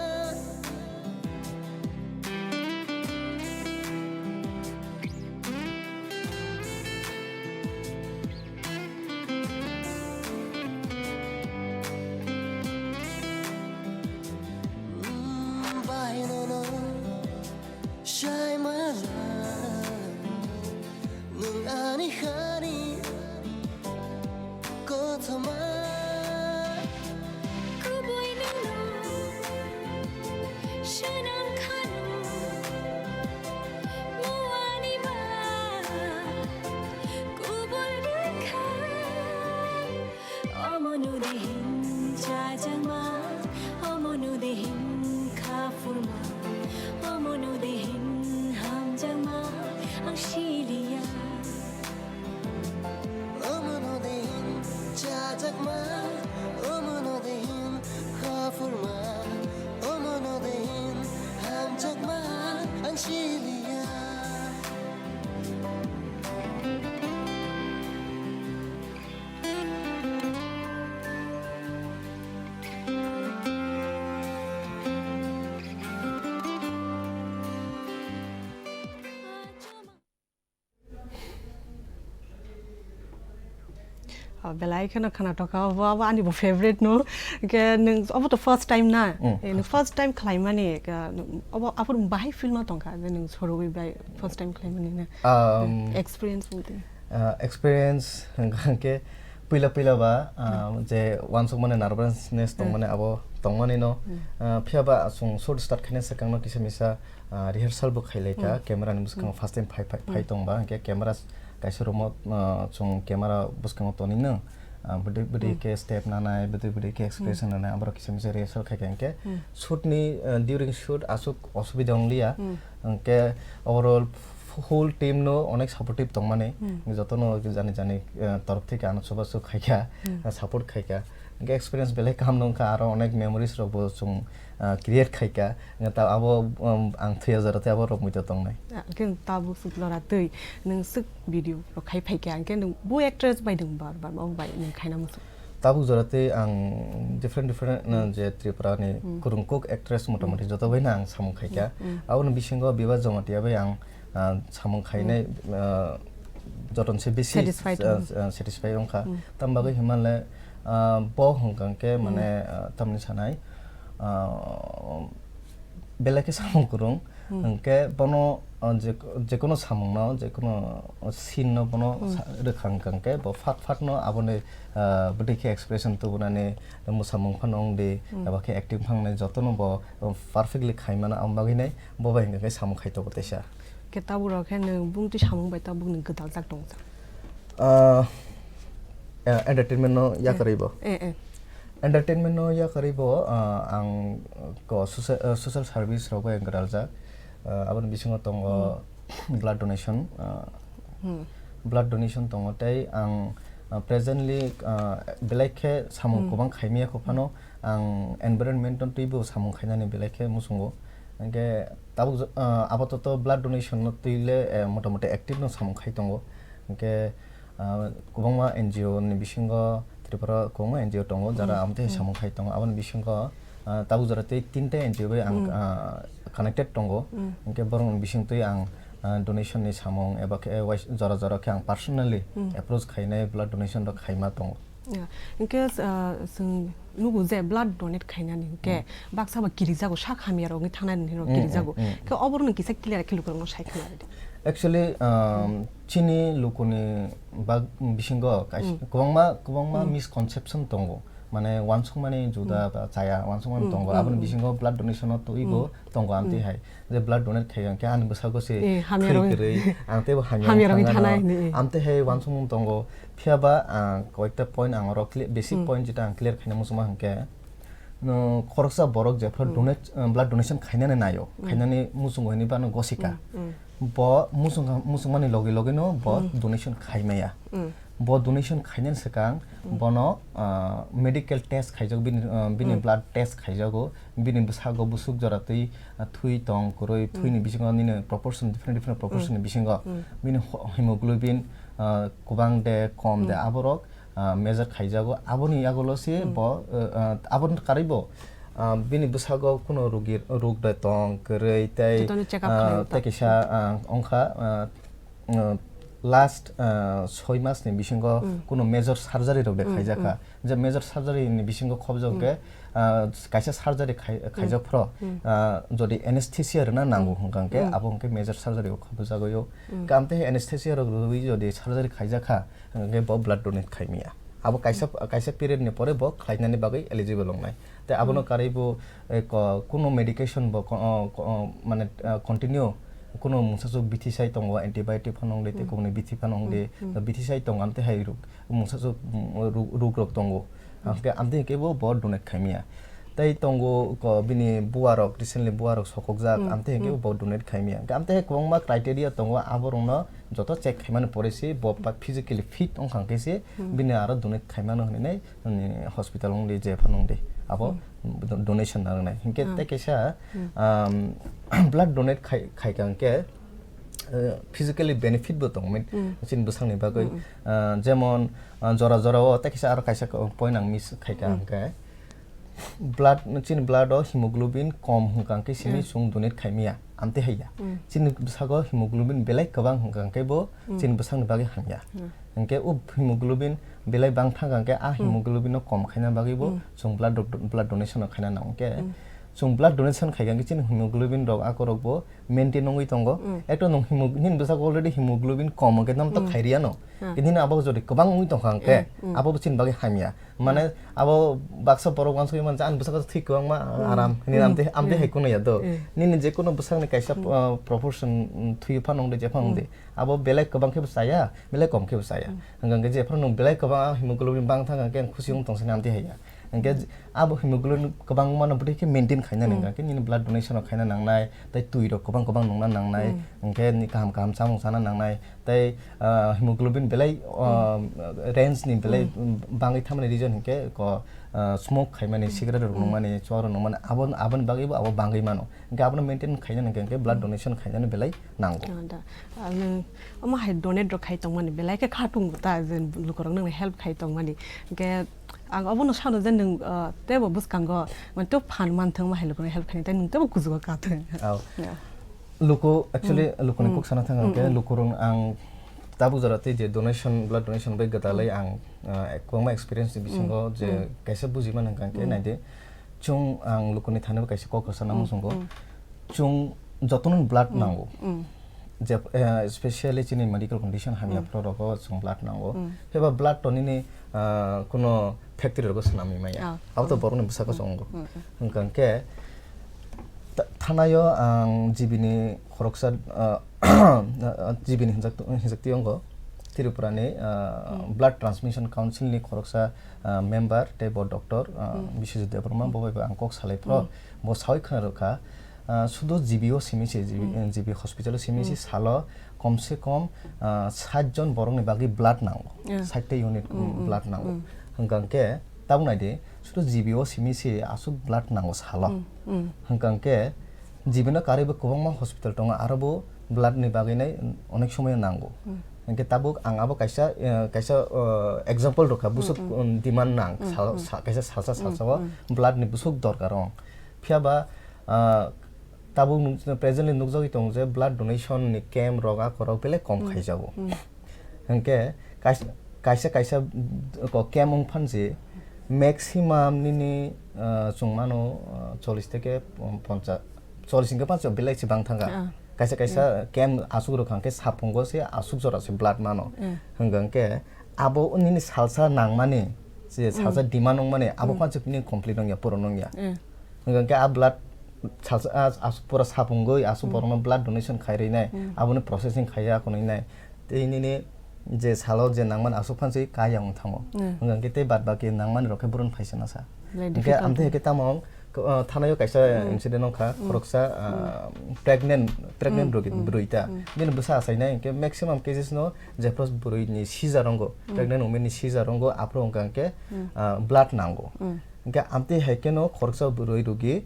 Mm, bahai nono sai mana, nwng ani hani kothoma. Kubui nwngno swnam khano, muani ba kubul rwkha. Omono dehin chajakma, omono dehin khafurma, omono dehin hamjakma, ang siliya. Omono dehin chajakma, omono dehin khafurma, omono dehin hamjakma, ang siliya. Oh, belai kheno khwnathokha, obo, obo ani bo favorite no. Ke nwng, obo to first time na? Mm, eh, nwng first time khlaimani, ke, obo, aphuru bahai feel ma tongkha, je nwng sorogwi bai first time khlaimani na? Um, experience budi. Uh, experience hwnkha khe puila puila ba, uh, je uansukmani nervousness tongmani abo tongmani no. Uh, phiya ba chwng shoot start khaina swkang no kisa misa, ah, rehearsal bo khailai kha, camera ni bwskango first time phai, phai, phai tong ba, hinkhe camera kaisa room o, ah, chwng camera bwskango tonwi no, ah, bwdwi, bwdwi khe step nanai, bwdwi, bwdwi khe expression nanai, aborok kisa misa rehearsal khai kha hinkhe shoot ni, ah, during shoot aswk osubida wng liya, hinkhe overall whole team no onek supportive tongmani, jotono jani jani, ah, torof theke ano chubachu khai kha, ah, support khai kha. Hwnkhe experience belai kaham nung kha, aro onek memories rok bo chwng, ah, create khai kha. Hwnkhe ta abo, um, ang thwiya jora tei abo rok muitu tongnai. Ah, hwnkhe tabuk swk lora twi nwng swk video rok khai phai kha, hwnkhe nwng bo actress bai nwng bar bar ma bai nwng khaina muchung? Tabuk jora tei ang different different, uh, Hmm. je Tripura ni Hmm. kwrwng kuk actress motamoti Hmm. joto bai no ang samung khai kha. Hmm. Hmm. Aboni bisingo Biba Jamatia bai ang, uh, samung Hmm. khainai, uh, joton se bisi, Satisfied uh, wng. Uh, satisfy wng kha. Hmm. Tam bagwi Hmm. hinmale, uh, bo hwnkha khe Hmm. mane, uh, tamni sanai, uh, belai khe samung kwrwng, Hmm. hwnkhe bono, uh, je, jekono samungno, jekono scene no bono Hmm. sa-, rwkha hwnkha khe bo fat fat no aboni, uh, bwtwi khe expression tubunani, mwsamung phano wng di, Hmm. eba khe acting phano jotono bo, uh, perfectly khaimano, ang bagwi nai bo bai hwnkha khe samung khai tongo teisa. Khe tabuk rok khe nwng bumtwi samung bai tabuk nwng gwdal jak tong jak? Ah, eh, entertainment no yakarwi bo. Eh, eh. Entertainment no yakarwi bo, ah, ang ko social, eh, social service rok bai ang gwdaljak. Ah, aboni bisingo tongo Hmm. blood donation, ah, Hmm. blood donation tongo tei ang, ah, presently, ah, belai khe samung Hmm. kwbang khaimaya kho phano ang environment no twibo samung khainani belai khe muchungo. Hwnkhe tabuk, ah, apatot blood donation no twi le, eh, motamoti active no samung khai tongo. Hwnkhe, ah, kwbangma N G O ni bisingo Tripura kwbangma N G O tongo, jara Hmm. amtwi Hmm. samung khai tongo. Aboni bisingo, ah, tabuk jora tei tinta N G O bai ang, Hmm. ah, connected tongo. Hmm. Hwnkhe borokni bisingtwi ang, ah, donation ni samung eba khe wais-, jora jora khe ang personally Hmm. approach khainai blood donation rok khaima tongo. Ya, hwnkhe, ah, chwng nugo je blood donate khainani hwnkhe Hmm. baksa ba kirijago sak hamya rok wngwi thangnani hinwi Hmm, kirijago. Hmm, hmm. Khe oborokno kisa clear khe lukurokno sai khna rwdi. Actually, um, Hmm. chini lukuni bag-, bisingo kaisa Hmm. kwbangma, kwbangma Hmm. misconception tongo. Mane uansukmani juda Hmm. ba chaya, uansukmani Hmm, tongo. hmm, Aboni hmm. bisingo blood donation no twibo Hmm. tongo amtwi Hmm. hai. Je blood donate khai hwnkhe ani bwsago se Eh, hamya thwi rok-, kwrwi, ang teibo hamya hamya rok-, thangnai, thangnai no. Hinwi. Amtwi hai uansukmung tongo. Phiya ba ang koyekta point ang oro clear, basic Hmm. point jeta ang clear khaina muchungma hwnkhe, no, khoroksa borok jephru Hmm. donate, uh, blood donation khainani naio, Hmm. khainani muchungo hinwi bano gosika. Hmm, hmm. Bo muchung, muchungmani logi logi no bo Hmm. donation khaimaya. Hmm. Bo donation khainani swkang Hmm. bono, uh, medical test khaijak, bini, uh, bini Hmm. blood test khaijago, bini bwsago busuk jora twi, uh, thwi tong kwrwi, Hmm. thwini bisingo nini proportion, different different proportion Hmm. ni bisingo Hmm. bini ho-, hemoglobin, uh, kwbang de kom de Hmm. aborok, uh, measure khaijago, aboni yagulo se Hmm. bo, uh, uh, aboni karwi bo, uh, bini bwsago kuno rugi, rug de tong kwrwi tei, Jotono check up uh, khlai tei ta. Kaisa, uh, wngkha, uh, uh, last, uh, soi mas ni bisingo Hmm. kuno major surgery rok de Hmm, khaijak kha. Hmm. Je major surgery ni bisingo khobjak Hmm. khe, uh, kaisa surgery khai-, Hmm. khaijak phro, Hmm. uh, jodi anesthesia rwna nango Hmm. hwnkha khe Hmm. abo hwnkhe major surgery o khobjagwi o. Hmm. Kam tei anesthesia rok rwwi jodi surgery khaijak kha, hwnkhe bo blood donate khaimaya. Abo kaisa, Hmm. kaisa period ni pore bo khlainani bagwi eligible wngnai. Tei abono Hmm. karwi bo, eh, ko-, kuno medication bo ko-, o, ko-, o, mane, ah, continue kuno mungsasuk bithi sai tongo, antibiotic phano wng de, tei Hmm. kubuni bithi phano wng de, Hmm. Hmm. bithi sai tongo, amtwi hai ruk, mungsasuk, mm, ruk, ruk rok tongo. Hmm. Hwnkhe amtwi hwnkhe bo, bo donate khaimaya. Tei tongo ko bini buwa rok, recently buwa rok sokokjak, Hmm. amtwi hwnkhe Hmm. bo donate khaimaya. Hwnkhe amtwi hai kwbangma criteria tongo, abo rokno joto check khaimani pore se bo pa-, physically fit wngkha hwnkhe se Hmm. bini aro donate khaimano hinwi nai. Nini hospital wng di, je phano wng di, abo Hmm. do-, donation na rwnai. Hinkhe Hmm. tei kaisa, Hmm. um, blood donate khai, khai ka hinkhe, uh, physically benefit bo tong, min-, Hmm. chini bwsakni bagwi. Hmm. Uh, jemon, uh, jora jora o tei kaisa aro kaisa ko-, point ang miss khai ka Hmm. hinkhe, blood, chini blood o hemoglobin kom hwnkha hinkhe simi Hmm. chwng donate khai maya, amtwi hai ya. Hmm. Chini bwsago hemoglobin belai kwbang hwnkha hinkhe bo Hmm. chini bwsakni bagwi hamya. Hmm. Hinkhe o hemoglobin belai bang thang kha, hinkhe a Hmm. hemoglobin no kom khaina bagwi bo Hmm. chwng blood do-, blood donation no khaina nango. Hinkhe Hmm. chwng blood donation khai kha, hinkhe chini hemoglobin rok, akorok bo maintain wngwi tongo. Hmm. Ekto nwng hemo-, nini bwsako already hemoglobin kom, hinkhe nang to Hmm. khai riyano. Hmm. Hinkhe nini abo jodi kwbang wngwi tongkha, hinkhe Hmm. Hmm. abo bo chini bagwi hamya. Mane Hmm. abo baksa borok uansugwi manja, ani bwsako thwi kwbangma Hmm. aram hinwi Hmm. amtwi, amtwi Hmm. hai kuno ya do. Hmm. Nini je kono bwsakni kaisa, Hmm. uh, proportion, mm, thwi phano wng de, je phano wng Hmm. de. Abo belai kwbang khe bo chaya, belai kom khe bo chaya. Hmm. Hwnkha hwnkhe jephru nwng belai kwbang hemoglobin bang thang khe ang khusi wng tong sini amtwi hai ya. Hwnkhe Hmm. abo hemoglobin kwbang mano bwtwi khe maintain khaina Hmm. nang khe nini blood donation rok khaina nangnai, tei twi rok kwbang kwbang nungna nangnai, Hmm. hwnkhe ni kaham kaham chamung chana nangnai, Tei, ah, hemoglobin belai, ah, range ni belai bangwi thamani reason hinkhe ko, ah, smoke khaimani, cigarette rok nungmani, chuwa rok nungmani, abo, aboni bagwi bo abo bangwi mano. Hinkhe abono maintain khainani hinkhe blood donation khainani belai nango. Ah, da. Ah, nwng omo hai donate rok khai tongmani belai khe khatung ta je lukurok nwngni help khai tongmani. Hinkhe ang obono sano je nwng, ah, teibo bwskango, mane, teibo phan manthwng omo hai lukurok help khainai, tei nwng teibo kuchugo kathwng. Au. Yeah. Luku, actually, lukuni kok sana thang hinkhe lukurok ang tabuk jora tei je donation, blood donation bai gwdalwi ang, ah, kwbangma experience ni bisingo je kaisa buji mano hinkhe naidi. Chwng ang lukuni thani bo kaisa kok rwchapna muchungo. Chwng jotono blood nango. Je, eh, specially chini medical condition hamya phuru rogo chwng blood nango. Phiba blood to nini, ah, kuno factory rogo swnamwi maya. Ah. Abo to borokni bwsako chwng wngo. Hinkhe ta-, thanaio ang G B ni khoroksa, ah, G B ni hinjak, hinjak twi wngo. Tripura ni, ah, Blood Transmission Council ni khoroksa, ah, member tei bo doctor, ah, Biswajit Debbarma, bo bai bo ang kok salai phro. Bo sawi khna rwkha, ah, sudu G B o simi se, G B, G B hospital o simi se salo kom se kom, ah, sat jon borok ni bagwi blood nango. Sat ta unit, mm, blood nango. Hwnkha khe tabuk nai di, sudu G B o simi se aswk blood nango salo. Hwnkha khe G B no karwi bo kwbangma hospital tongo, aro bo blood ni bagwi nai onek somoi nango. Hwnkhe tabuk ang abo kaisa, eh, kaisa, eh, example rwkha, busuk, um, demand nang, sal-, sa-, kaisa salsa salsa o blood ni busuk dorkar ong. Phiya ba, ah, tabuk nuk-, presently nukjagwi tongo je blood donation ni camp rok, ako rok belai kom khaijago. Hwnkhe kaisa, kaisa, kaisa, ko camp wng phansi maximum nini, ah, chwng mano, ah, chollish theke ponchash, chollish hwnkhe panchash belai se bang thangkha. Ah. Kaisa, kaisa camp aswk rwkha hwnkhe sapungo se aswk jora se blood mano. Hwnkha hwnkhe abo nini salsa nangmani, je salsa demand wngmani, abo phansi nini complete wngya, puron wngya. Hwnkha hwnkhe a blood salsa, a, aswk pura sapungwi aswk borokno blood donation khai rwinai, aboni processing khaiya konwi nai. Tei nini je salo je nangmani aswk phansi kaya wng thango. Hwnkha hwnkhe tei bad baki nangmani rok khe boron phaisa nasa. Belai hwnkhe difficult. Amtwi hwnkhe tamo, uh, thanaio kaisa incident wngkha, khoroksa, uh, pregnant, pregnant rogi, bwrwi ta. Bini bwsa achainai hwnkhe maximum cases no jephru bwrwi ni seizure wngo, pregnant women ni seizure wngo, aphuru wngkha hwnkhe, uh, blood nango. Hwnkhe amtwi hai kheno khoroksa bwrwi rogi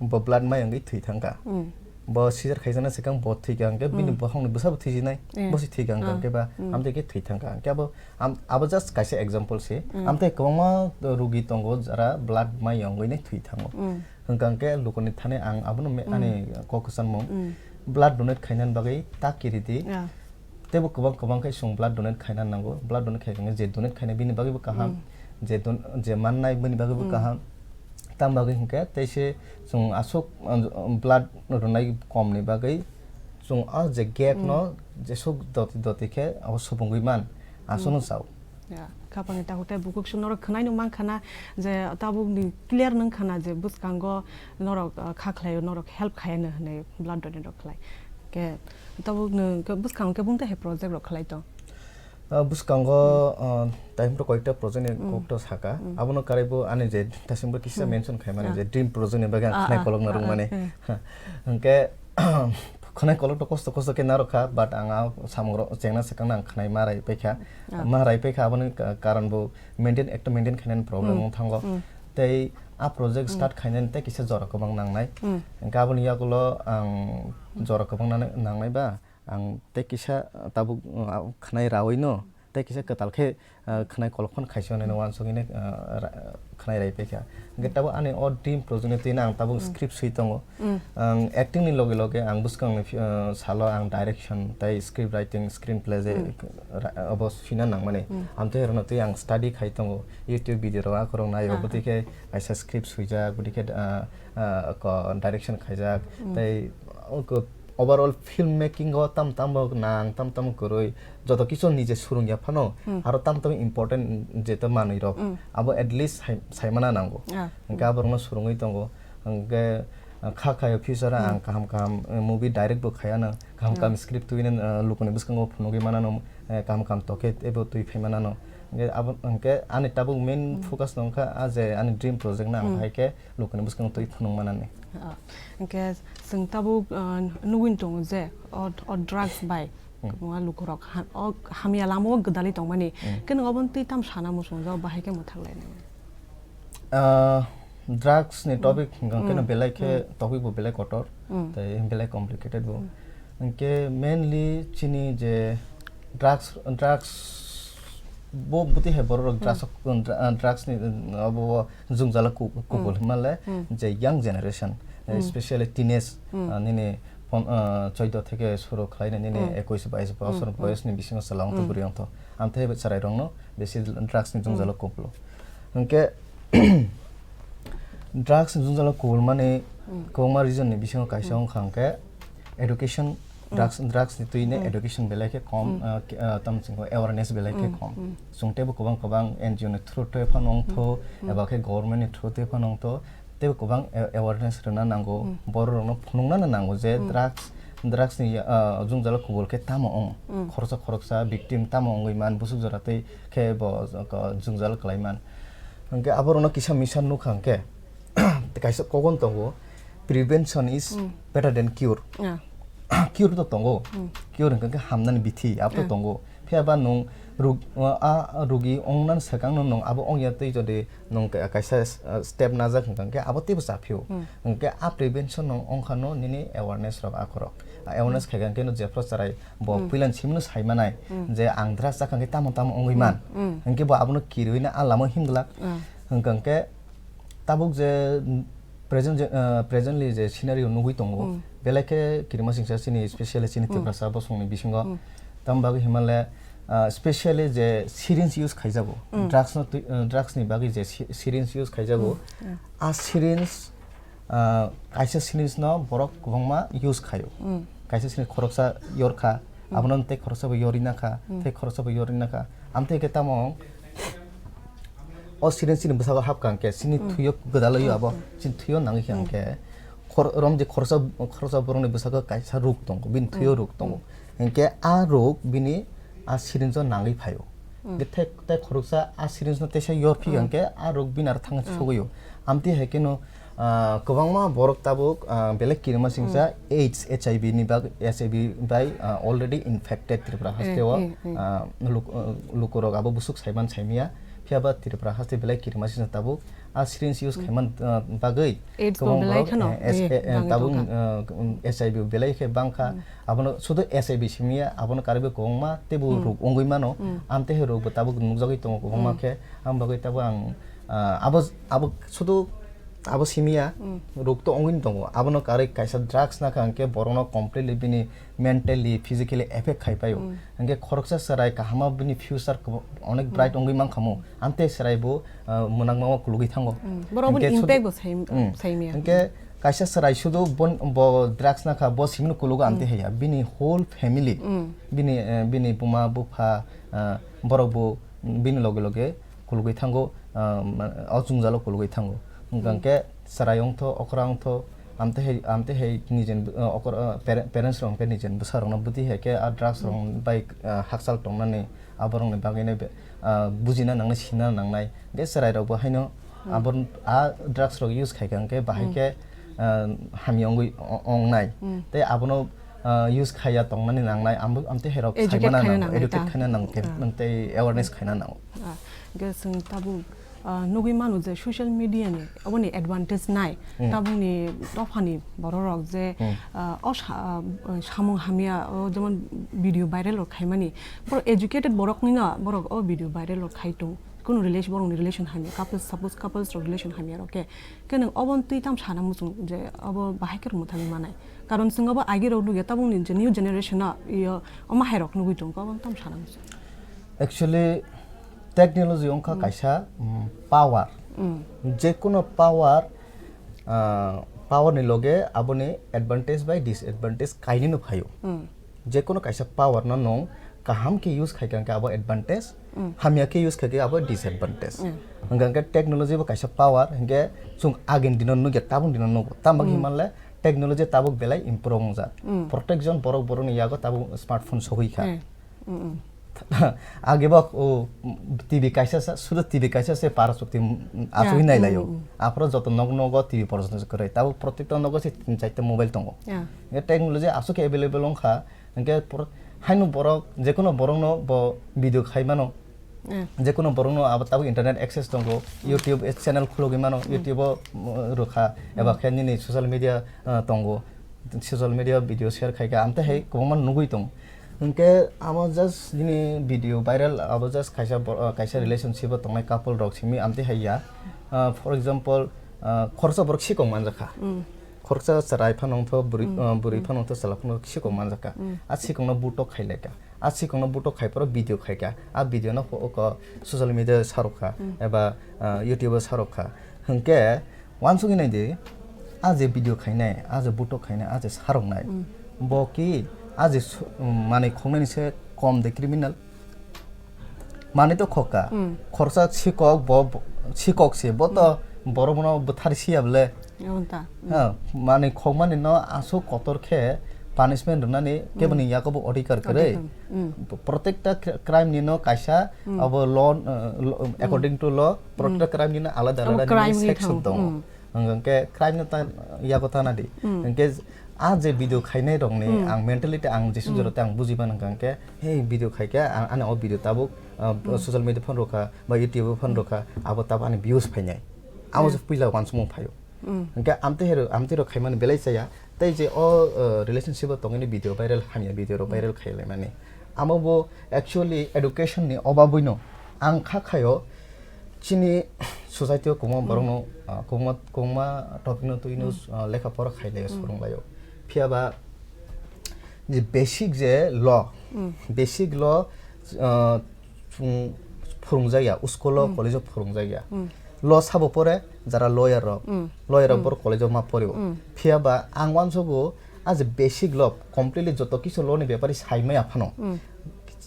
bo blood mai wngwi thwi thangkha. Bo seizure khaijana swkang bo thwikha hwnkhe bini bokhokni bwsabo thwijinai, bo se thwikha hwnkhe ba amtwi khe thwi thangkha. Hwnkhe abo, am-, abo just kaisa example se. Amtwi kwbangma rogi tongo jara blood mai wngwi nai thwi thango. Hwnkha hwnkhe lukuni thani ang abono me-, ani kok kwchanmung. Blood donate khainani bagwi ta kiridi. Yeah. Teibo kwbang kwbang khe chwng blood donate khaina nango. Blood donate khaikhe je donate khainai bini bagwibo kaham, je don-, je mannai bini bagwibo kaham. Tam bagwi hinkhe teise chwng aswk, uh, blood rwnai komni bagwi chwng o je gap no jeswk doti doti khe abo supungwi man, aswkno chao. Ya, khapangni takhuk tei bukhuk chwng norok khwnaino mankha na je tabukni clear nung khana je bwskango norok, uh, kha khlaio, norok help khaiano hinwi blood donate rok khlai. Khe tabukno khe bwskango khe bumtwi hai project rok khlai tong? Ah, bwskango, ah, taimro koikta project ni kok to saka. Abono karwi bo ani je dasimbo kisa mention khaimani je dream project ni bagwi ang khwnai kolokna rwngmani. Hwnkhe khwnai kolok to kosto kosto khe narwkha, but ang a samung rok chengna swkang ang khwnai ma rai paikha. Ma rai paikha, aboni ka-, karon bo maintain, ekta maintain khainani problem wng thango. Tei a project start khainani tei kisa jora kwbang nangnai. Hwnkhe aboni yagulo ang jora kwbang nang-, nangnai ba, ang tei kisa, uh, tabuk, uh, khwnai rawi no, tei kisa kwtal khe, uh, khwnai kolok phano khaisa hwnwi no uansugwi no, uh, ra-, khwnai rai paikha. Hwnkhe tabuk ani o dream project ni twi no ang tabuk script swi tongo. Ang acting ni loge loge ang bwskang ni, uh, salo ang direction tei script writing, screenplay je ra-, obo swina nangmani. Amtwi rwno twi ang study khai tongo. YouTube video rok akhorok naio. Bwtwi khe kaisa script swijak, bwtwi khe, uh, uh, ko direction khaijak. Tei o ko overall film making o tam tamo nang, tam tamo kwrwi, joto kisu nije surungya phano, aro tam tamo important jeto manwi rok, abo at least sai-, saimana nango. Hwnkhe aborokno surungwi tongo, hwnkhe, ah, kha khaio future o ang kaham kaham, eh, movie direct bo khaiano, kaham kaham script twiwi no, ah, lukuni bwskango phunugwi manano, eh, kaham kaham tokhe teibo twi phaimanano. Hwnkhe abo, hwnkhe ani tabuk main focus no wngkha, ah, je ani dream project no ang hai khe lukuni bwskango twi phunuk manani. Ah, hwnkhe chwng tabuk, ah, nugwi tongo je o, o drugs bai Hmm. Kwbangma lukurok ha-, o hamya lamao gwdalwi tongmani. Hmm. Khe nwng obo twi tam sana muchungo, bahai khe mwthak lainai. Ah, drugs ni topic hwnkha khe no belai khe topic bo belai kotor, tei belai complicated bo. Hwnkhe mainly chini je drugs, drugs bo bwtwi hai borok rok drugs, dra-, ah, drugs ni, ah, obo o jwngjalo ku-, kubul hwnmale je young generation, eh, especially teenage, ah, nini pon-, ah, choido theke suru khlaina nini ekush bais bosor boyos ni bisingo chwla ongtho bwrwi ongtho. Amthe cherai rokno besi drugs ni jwngjalo kublo. Hwnkhe drugs ni jwngjalo kubulmani kwbangma reason ni bisingo kaisa wngkha hwnkhe education, drugs, drugs ni twini education belai khe kom, ah, ki-, ah, tamo chwngkha awareness belai khe kom. Chwng teibo kwbang kwbang N G O ni through tei phano wngtho, eba khe government ni through tei phano wngtho, teibo kwbang a-, awareness rwna nango, borok rokno phunuknano nango je drugs, drugs ni, ah, jwngjalo kubul khe tamo wng, khoroksa khoroksa victim tamo wngwi man, busuk jora tei khe bo jwngjal kwlai man. Hwnkhe aborokno kisa misa nukha hwnkhe, kaisa kogon tongo, "Prevention is better than cure." Cure to tongo, cure hwnkhe hamnani bithi, abo to tongo. Phiya ba nwng rug-, a, a rugi ongnan swkangno nwng abo ongya twi jodi nwng ka-, kaisa s-, step najak hwnkhe abo teibo chaphio. Hwnkhe a prevention nwng ongkhano nini awareness rok akhorok. A awareness khaikha hwnkhe no jephru chwrai bo puilan simno saimanai je ang drugs chakha hwnkhe tamo tamo wngwi man. Hwnkhe bo abono kirwino a lama himglak. Hwnkhe tabuk je, mm, present je, ah, presently je scenario nugwi tongo, belai khe kirima singsa chini, specially chini Tiprasa bosongni bisingo. Tamo bagwi himale, ah, specially je syringe use khaijago, drugs no twi-, ah, drugs ni bagwi je sy-, syringe use khaijago, a syringe, ah, kaisa syringe no borok kwbangma use khaio. Kaisa syringe khoroksa yorkha, abono tei khoroksa bo yorina kha, tei khoroksa bo yorina kha. Amtwi khe tamo o syringe chini bwskango hapkha hwnkhe, chini thwio gwdalwi abo, chini thwio nangwi kha hwnkhe, khor-, rom je khoroksa, khoroksa borokni bwskango kaisa ruk tongo, bini thwio ruk tongo. Hwnkhe a ruk bini a syringe o nangwi phaio. Hwnkhe thek-, tei khoroksa a syringe no teisa yor phikha hwnkhe a ruk bini aro thangwi sogwio. Amtwi hai kheno Ah, kwbangma borok tabuk, ah, belai kirima singsa AIDS, H I V ni bag-, H I V bai, ah, already infected Tripura haste o, eh, eh. Ah, luk-, ah, lukurok abo busuk saiman saimia, phiya ba Tripura haste belai kirima singsa tabuk a syringe use khaiman, ah, bagwi AIDS bo kwbang belai borok, kheno, eh, S-, eh, eh, eh, bangwi tabuk, tongkha. Ah, um, H I V belai khe bangkha, abono sudu H I V simia, abono karwi kwbangma teibo rok wngwi mano, amtwi hai rok bo tabuk nukjagwi tongo kwbangma khe, ang bagwi tabuk ang, ah, abo, abo sudu Abo simiya, rok to wngwi tongo. Abono karwi kaisa drugs nakha hwnkhe borokno completely bini mentally, physically affect khai paio. Hwnkhe khoroksa chwrai kahama bini future kebo-, onek bright wngwi mankhamu. Amtei chwrai bo, ah, mwnakma o kulugwi thango. Borok boni impact bo sai-, saimya. Hwnkhe kaisa chwrai sudu bon-, bo drugs nakha, bo simino kulugo amtei haiya. Bini whole family, bini, eh, bini buma, bupha, ah, borok bo bini loge loge kulugwi thango, ah, ma-, o chwngjalo kulugwi thango. Hwnkha hwnkhe chwrai wngtho, okra wngtho, amtwi hai, amtwi hai nijen, ah, okra, ah, pare-, parents rok hwnkhe nijen bwsa rokno bwtwi hai khe a drugs rok bai, ah, hakchal tongnani aborokni bagwino be-, ah, bujina nangnai, sina nangnai. Hwnkhe chwrai rokbo haino abor-, a drugs rok use khaikha hwnkhe bahai khe, ah, hamya wngwi o-, ongnai. Tei abono ah, use khaiya tongnani nangnai, ambo-, amtwi hai rok educate saimana khaina nango, nangnai educate ta. Khaina nango, ah, tei awareness khaina nango. Ah, hwnkhe chwng tabuk, ah, nugwi mano je social media ni oboni advantage nai, tabukni dophani borok rok je, ah, o sa-, ah, samung hamya, o jemon video viral rok khaimani, borok educated borok ni no borok o video viral rok khai tongo. Kunu relation, borokni relation hamya, couples, suppose couples rok relation hamya rok khe, khe nwng oboni twi tam sana muchung je obo bahai khe mwthangwi manai. Karon chwng abo agi rok nukya, tabukni je new generation no, iyo, omo hai rok nugwi tongo, obo tam sana muchung. Actually, technology wngkha kaisa, mm, power. Jekono power, ah, power ni loge aboni advantage bai disadvantage kainwi no phaio. Jekono kaisa power no nwng kaham khe use khaikha hwnkhe abo advantage, hamya khe use khaikha abo disadvantage. Hwnkha hwnkhe technology bo kaisa power, hwnkhe chwng agini dino nukya, tabukni dino nugo. Tamo bagwi himanle technology tabuk belai improve wngjak. Protection borok borokni yago tabuk smartphone sogwi kha. Age bo, o, T V kaisa sa, sudu T V kaisa se para chukti, mm, achugwi nailaio. Aphuru joto nok nogo T V porjonto se kwrwi. Tabuk protekta nogo se tin charta mobile tongo. Hwnkhe technology aswk khe available wngkha, hwnkhe pro-, Haino borok, jekono borokno bo video khai mano. Eh. Jekono borokno abo tabuk internet access tongo, YouTube channel khulogwi mano, YouTube o, mm, rwkha, eba khe nini social media, ah, tongo. Social media video share khaikha, amte hai kwbangma nugwi tongo. Hinkhe amo just nini video viral, abo just kaisa bo-, ah, kaisa relationship o tongnai couple rok simi amte hai ya. Ah, for example, ah, khoroksa borok sikong manjakha. Mm. Khoroksa chwrai phano wngtho, bwrwi, Mm, ah, bwrwi mm. phano wngtho, chwla phano sikong manjakha. Mm. A sikongno butok khailaikha. A sikongno butok khai phoro video khaikha. A video no ho-, oko social media sarokha, Mm. eba, ah, YouTube o sarokha. Hinkhe wansugwi naidi, a je video khainai, a je butok khainai, a je saroknai, Mm. bo ki a je su-, manwi khoknani se kom de criminal? Manwi to khokka. Mm. Khoroksa sikok, bo, bo, sikok se, bo to Mm. borok bono bwthar siya bole. Abo ta. Mm. Ha, manwi khokmani no aswk kotor khe punishment rwnani keboni Mm. yakobo odhikar kwrwi. Odhikar. Mm. Protekta cr-, crime ni no kaisa Mm. abo law, uh, law, Mm. according to law, Mm. protekta crime ni no alada Abo alada crime ni ni section thang. tongo. Mm. Hwnkhe crime no ta yago tana di. Mm. Hwnkhe a je video khainai rokni Mm. ang mentality ang jesuk Mm. jora tei ang buji mano hwnkhe, hey, video khaikhe ang, ani o video tabuk, uh, Mm. social media phone rokha ba YouTube phone Mm. rokha, abo tabuk ani views phainai. Abo Yeah. je puila wansukmung phaio. Mm. Hwnkhe amtwi hero, amtwi rok khaimani belai chaya. Tei je o, uh, relationship o tongwini video viral, hamya video rok Mm. viral khailaimani. Amo bo actually education ni obabwi no. Ang kha khaio chini society o kwbangma Mm. borok no, uh, kwbangma, kwbangma topic no twi no, Mm. uh, lekha pora khailaio, Mm. swrwnglaio. Phiya ba je basic je law, Mm. basic law, uh, phung-, phwrwngjakya, school o, Mm. college o phwrwngjakya. Mm. Law sabo pore jara lawyer rok, Mm. lawyer rok Mm. borok college o ma porio. Mm. Phiya ba ang uansugo, a je basic law, completely joto kisu law ni bepari saimaya phano. Mm.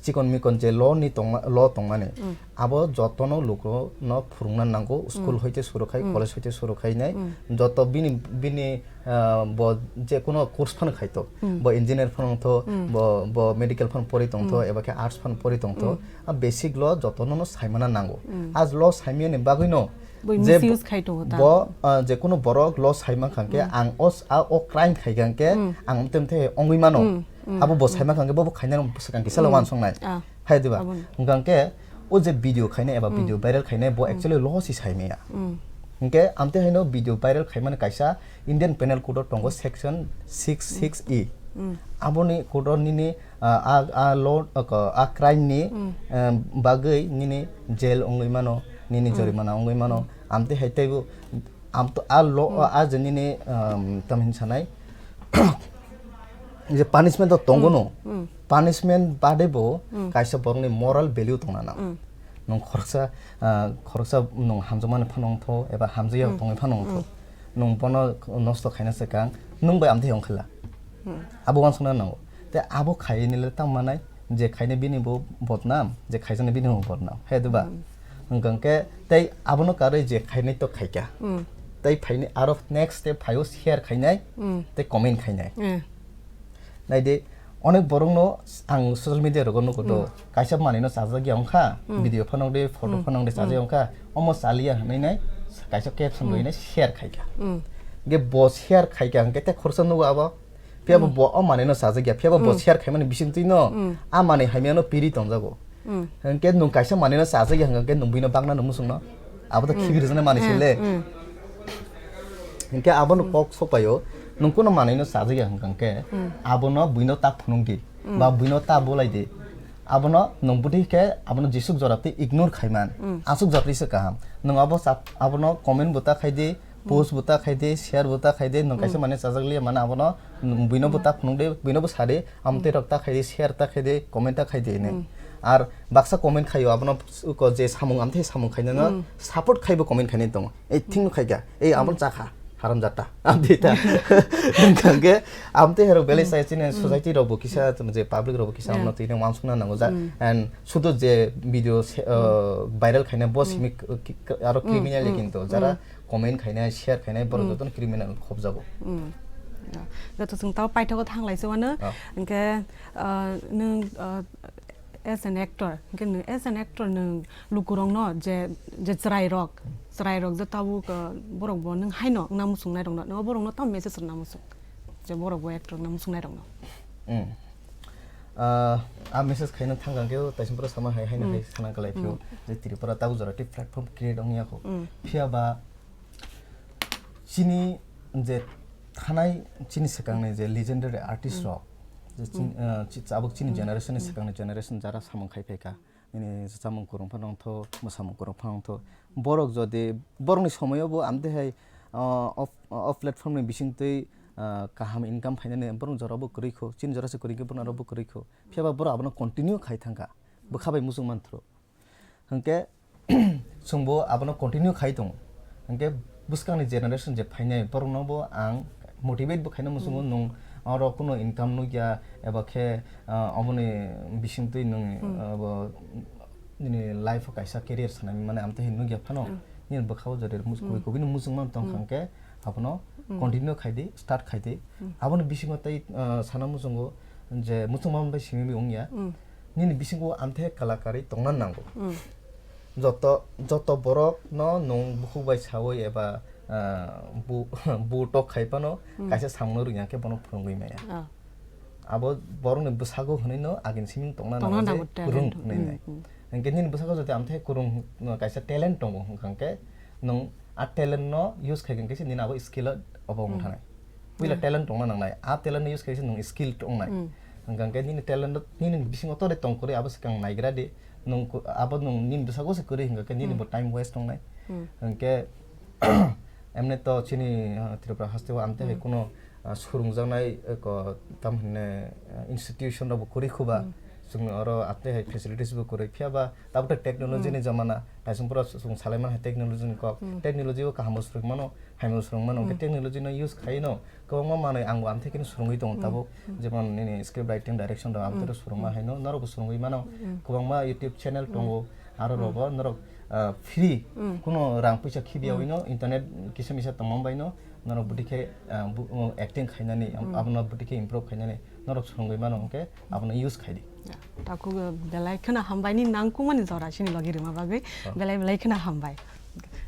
Chikon mikon je law ni tongma-, law tongmani, Mm. abo jotono luku no phwrwngna nango, school Mm. hoite suru khai, Mm. college hoite suru khai nai. Mm. Joto bini, bini ah, bo je kono course phano khaito, Hmm. bo engineer phano wngtho, Hmm. bo, bo medical phano pori tongtho, Hmm. eba khe arts phano pori tongtho, Hmm. a basic law jotono no saimana nango. Hmm. A law saimani bagwi no Boi je misuse khai tongo ta. Bo, ah, je kono borok law saima kha khe Hmm. ang o s-, a o crime khai kha khe Hmm. ang tei tei ongwi mano. Hmm. Hmm. Abo bo Hmm. saima kha khe bo bo khainai rok swkang kisa Hmm. wansong nai. Ah. Hai diba? Abo no. Hwnkha khe o je video khainai eba Hmm. video viral khainai bo Hmm. actually law si saimaya. Hmm. Hwnkhe amtwi haino video viral khaimani kaisa Indian Penal Code o tongo section six six E. Mm. Aboni code o nini, ah, ah, ah, law, ah, ko-, ah, crime ni, Mm. em, bagwi nini jail wngwi mano, nini Mm. jorimana wngwi mano. Mm. Amtwi hai teibo, amto, ah, law, Mm. ah, je nini, em, tamhin sanai, je punishment o tongo Mm. no, Mm. punishment bade bo Mm. kaisa borokni moral value tongna nango. Mm. Nwng khoroksa, ah, khoroksa nwng hamjakmani phano wngtho eba hamjakya Mm. tongwi phano wngtho. Mm. Nwng bono nosto khaina swkang, nwng bai amtwi wngkha la. Mm. Abo uansukna nango. Tei abo khaiwi nile tamo manai, je khaina bini bo bodnam, je khaijaknai bini bo bodnam. Hai diba? Mm. Hwnkha khe tei abono karwi je khainai to khaikha. Mm. Tei phaini aro next step phaio share khainai, Mm. tei comment khainai. Eh. Naidi, onek borokno ang social media rogo nugo do. Mm. Kaisa manwino chajakya wngkha, Mm. video phano de, photo Mm. phano de Mm. chajakya wngkha, omo chaliya hinwi nai kaisa caption Mm. rwinai share khaikha. Mm. Ge bo share khaikha hwnkhe tei khoroksa nugo abo. Phiya bo Mm. bo o manwino chajakya, phiya bo bo Mm. share khaimani bisingtwi no Mm. a manwi hamyano piri tongjago. Mm. Hwnkhe nwng kaisa manwino chajakya hwnkhe nwng buino baknano muchungno. Abo to Mm. khibirijana manwi Mm, sile. Mm. Hinkhe abono Mm. kok sopaio, nwng kuno manwino chajakya hwnkha khe, Mm. abono buino ta phunukdi, Mm. ba buino ta bulaidi. Abono nwng bwtwi khe abono jesuk jora twi ignore khaiman. Mm. Aswk jatwi se kaham. Nwng abo chat-, abono comment bo ta khaidi, Mm. post bo ta khaidi, share bo ta khaidi, nwng kaisa Mm. manwi chajakliya mano abono nwng buino bo Mm. ta phunukdi, buino bo sadi, amtwi Mm. rok ta khaidi, share ta khaidi, comment ta khaidi hinwi. Mm. Ar baksa comment khaio abono ko je samung amtwi samung khainano Mm. support khaibo comment khainai tongo. Ei thing no khaikha, ei abo Mm. chakha, haram jata. Amtwi ta. Hwnkha khe amtwi herok belai Mm. sai chini Mm. society rok bo kisa, je public rok bo kisa Yeah. amno twi wansukna nango ja. Mm. And sudu je video se, uh, Mm. viral khainai bo Mm. simi k-, k-, k-, aro Mm. criminal Mm. kinto jara Mm. comment khainai, share khainai borok Mm. jotono criminal khobjago. Mm. Yeah. Joto chwng tao paithago thanglai se wano. Ah. Hwnkhe, uh, nwng, uh, As an actor, hwnkhe nwng as an actor nwng lukurokno je, je chwrairok, chwrairok je tabuk, uh, borokbo nwng haino wngna muchungnairokno, nwng borokno tamo message rwna muchung? Je borokbo actor wngna muchungnairokno. Mm. Ah, a message khaina thangkha khe taising pura sama hai haino hai sana kalai phio je Tripura tabuk jora tei platform create ongya kho. Phiya ba chini je thanai chini swkangni je legendary artist rok je chin-, ah, chi-, tabuk chini generation ni swkangni generation jara samung khai phaikha. Nini samung kwrwng phano wngtho, mwsamung kwrwng phano wngtho. Borok jodi, borokni somoyo bo amtwi hai, ah, off, off platform ni bisingtwi, ah, kaham income phainani borok jorabo kwrwi kho, chini jora se kwrwi khe borok arokbo kwrwi kho. Phiya ba borok abono continue khai thangkha, bwkha bai muchung manthro. Hwnkhe chwngbo abono continue khai tongo. Hwnkhe bwskangni generation je phainai borokno bo ang motivate bo khaina muchungo, nwng oro kuno income nukya eba khe, ah, oboni bisingtwi nwng, ah, bo nini life o kaisa career sanai mani amtwi hai nukya phano nini bwkhao jodi mus-, kubui kubui ni muchungma tongkha hwnkhe abono continue khai di, start khai di. Aboni bisingo tei, ah, sana muchungo je muchungma bai simi wngya. Nini bisingo amthe kalakari tongna nango. Joto, joto borok no nwng bukhuk bai sawi eba, ah, bu, bu tok khai phano kaisa samung no rwngya khe bono phwrwngwi maya. Abo borok ni bwsago hwnwi no agin simi tongna nango je nango, kwrwng talent. Hwnwi nai. Hwnkhe nini bwsago jodi amthe kwrwng, no, kaisa talent tongo hwnkha khe nwng a talent no use khai khe se nini abo skill o obo wng thanai. Puila talent tongna nangnai. A talent no use khai se nwng skill tongnai. Hwnkha khe nini talent no nini bisingo tore tong kwrwi abo swkang naigra di. Nwng ku-, abo nwng nini bwsago se kwrwi hwnkha khe nini bo time waste tongnai. Hwnkhe emne to chini, ah, Tripura haste o amtwi hai kuno, ah, surungjaknai, eh, ko, tam hinne, ah, institution rok bo kwrwi khuba. Chwng oro amtwi hai facilities bo kwrwi phiya ba tabuk tei technology ni jamana, taisong pura chwng salai mano hai technology ni kok. Technology o kaham bo swrwng mano, hamya bo swrwng mano. Hwnkhe technology no use khai no kwbangma manwi ang bo amtwi khe surungwi tongo tabuk. Jemon nini script writing, direction rok amtwi rok surungma hai no norok bo surungwi mano. Kwbangma YouTube channel tongo, aro rogo norok, ah, free, kuno rang puisa khibiyawi no internet kisa misa tongma bai no norok bwtwi khe, ah, bu-, oh, acting khainani, abono bwtwi khe improve khainani norok swrwngwi mano hwnkhe abono use khai di. Takhuk, belai kheno hambai ni nangkukmani jora chini logi rwma bagwi. Belai belai kheno hambai.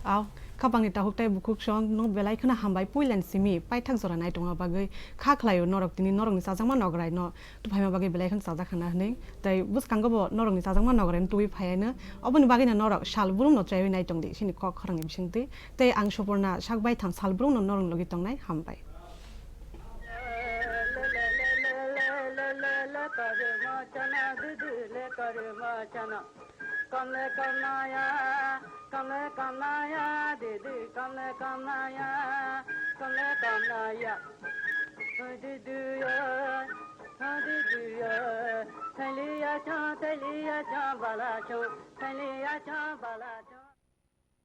Au, khapangni takhuk tei bukhuk song no belai kheno hambai puilani simi paithak jora nai tongma bagwi kha khlaio norok tini norokni chajakma nograi no tuphaima bagwi belai kheno chajak hana hwnwi. Tei bwskango bo norokni chajakma nograi no tubui phaiano. Oboni bagwino norok sal brumno chaiwi nai tongdi, chini kok khorangni bisingtwi. Tei ang Suporna sak baithang sal brumno norokni logi tongnai, hambai.